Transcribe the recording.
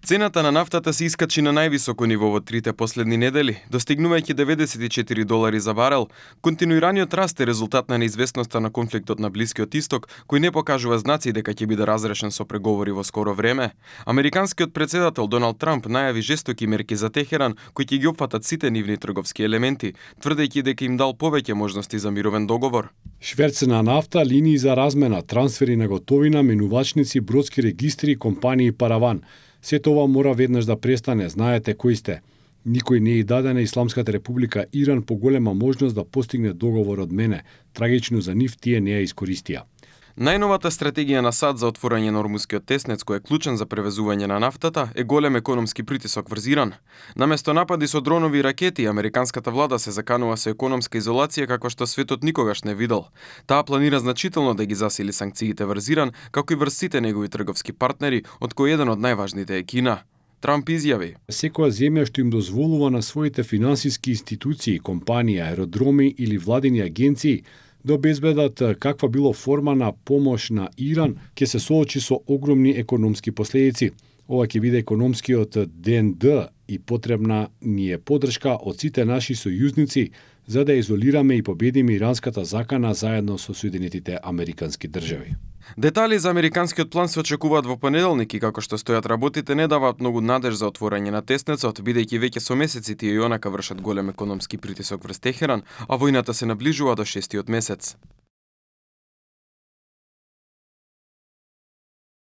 Цената на нафтата се искачи на највисоко ниво во трите последни недели, достигнувајќи $94 за барел. Континуираниот раст е резултат на неизвестноста на конфликтот на Блискиот Исток, кој не покажува знаци дека ќе биде разрешен со преговори во скоро време. Американскиот председател Доналд Трамп најави жестоки мерки за Техеран, кои ќе ги опфатат сите нивни трговски елементи, тврдејќи дека им дал повеќе можности за мировен договор. Шверце на нафта, линии за размена, трансфери на готовина, менувачници, бродски регистри, компании и параван. Сето ова мора веднаш да престане, знаете кои сте. Никој не и даде на Исламската република Иран поголема можност да постигне договор од мене. Трагично за нив тие не ја искористија. Најновата стратегија на САД за отворање на Ормускиот теснец, кој е клучен за превезување на нафтата, е голем економски притисок врз Иран. Наместо напади со дронови и ракети, американската влада се заканува со економска изолација како што светот никогаш не видел. Таа планира значително да ги засили санкциите врз Иран, како и врз сите негови трговски партнери, од кои еден од најважните е Кина. Трамп изјави: секоја земја што им дозволува на своите финансиски институции, компании, аеродроми или владини агенции да обезбедат каква било форма на помош на Иран, ќе се соочи со огромни економски последици. Ова ќе биде економскиот ДНД и потребна ни е поддршка од сите наши сојузници за да изолираме и победиме иранската закана заедно со Соединетите Американски држави. Детали за американскиот план се очекуваат во понеделник и како што стојат работите не даваат многу надеж за отворање на теснецот, бидејќи веќе со месеци тие и онака вршат голем економски притисок врз Техеран, а војната се наближува до 6-тиот месец.